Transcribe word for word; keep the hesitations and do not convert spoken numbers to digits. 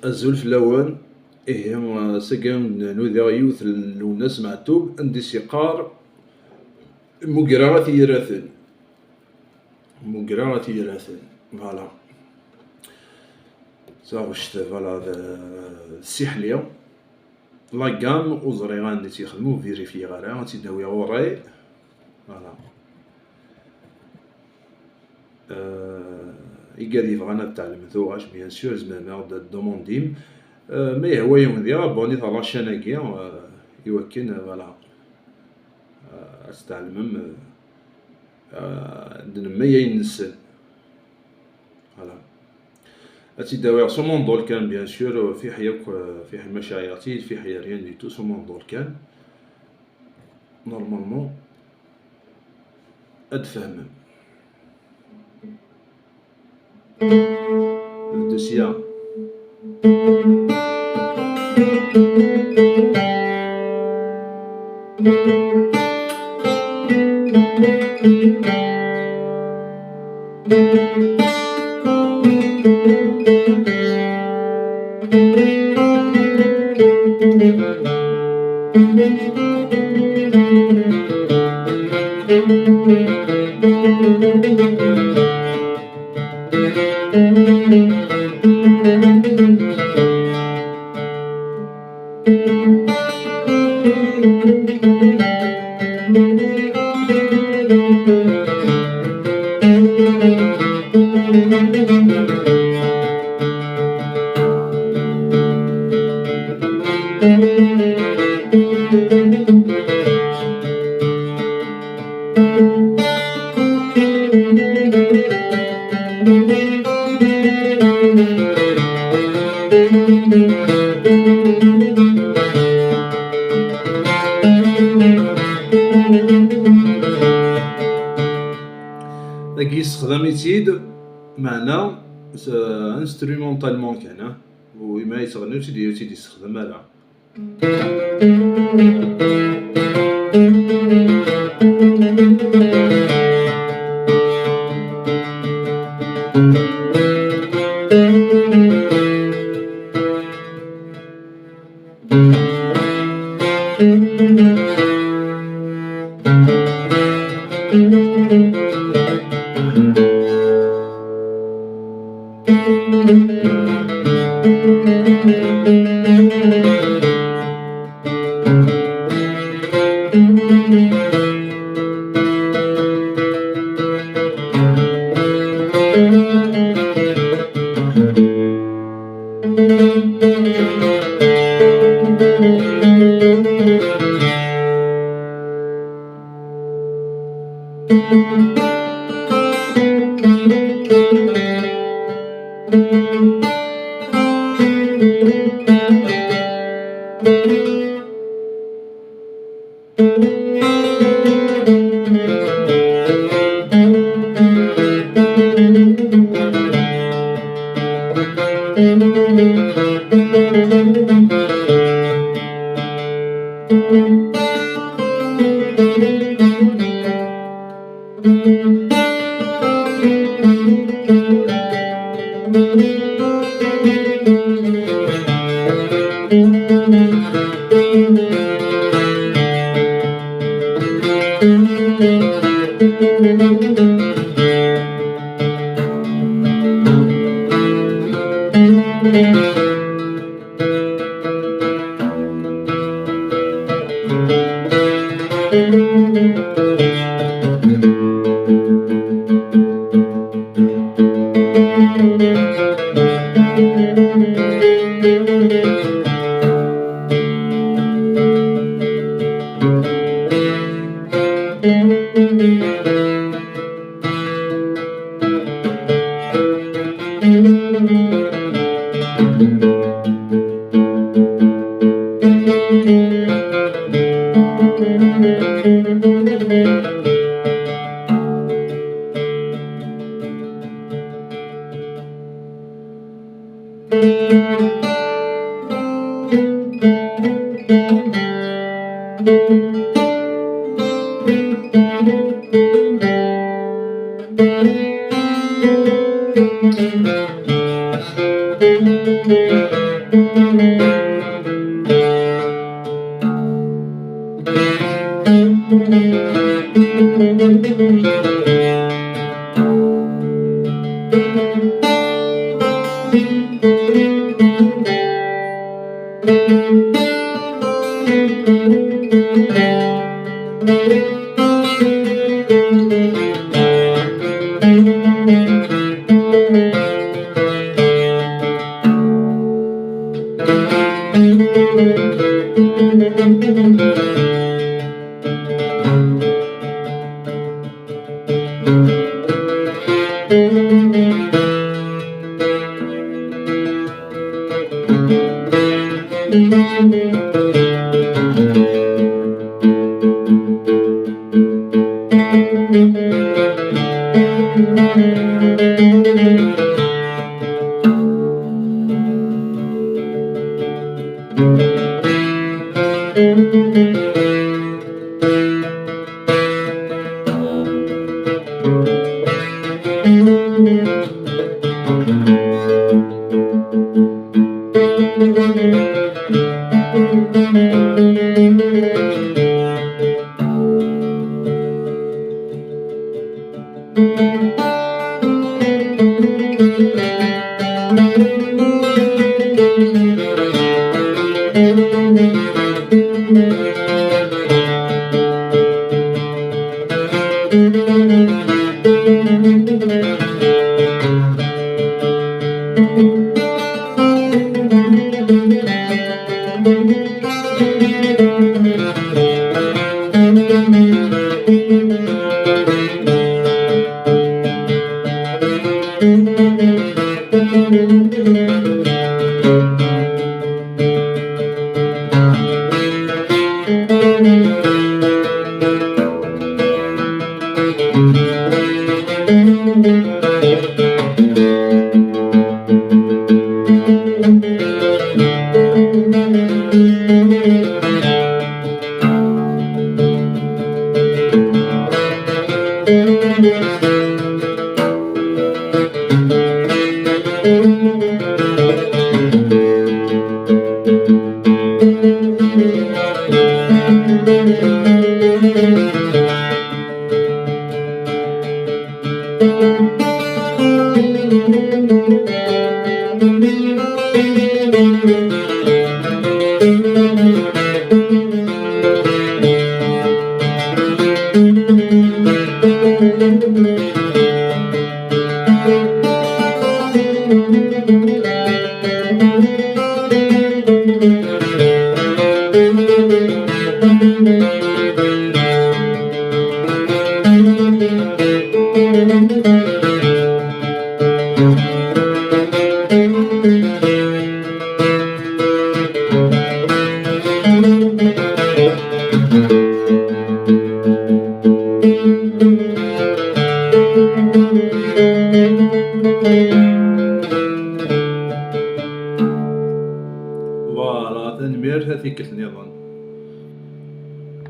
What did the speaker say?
Azul fell-awen. Ihi, ass-agi nudiɣ yiwet n Lwennas Meɛtub, anda i s-yeqqar: "Mugreɣ a tiyraten. Mugreɣ a tiyraten." Voilà. Taɣect, voilà, d, d ssiḥli. La gamme, ur ẓriɣ anda i tt-yexdem, ur vérifiyeɣ ara, ad tt-id-awiɣ ɣur-i. Voilà. Euh, igad yebɣan ad tɛellem tuɣac, bien sûr, zemren ad d-demandim. Euh, ma yehwa-yawen diɣ, abonnit ɣer la chaîne-agi, euh, i wakken, euh, voilà, euh, ad tɛellmem, euh, euh, ad nemmeyyay nessen. Voilà. Ad tt-id-awiɣ s umundul kan, bien sûr, fiḥ yakk, euh, fiḥ ma caɛiɣ-tt-id, fiḥ rien du tout, s umundul kan. Normalement, ad tfehmem. Bdu sya. Dagi yessexdam-itt-id, meɛna s-, instrumentalement kan, ah. U imi yettɣenni ur tt-id-, ur tt-id-yessexdam ara. Voilà, tanemmirt, a tikkelt nniḍen.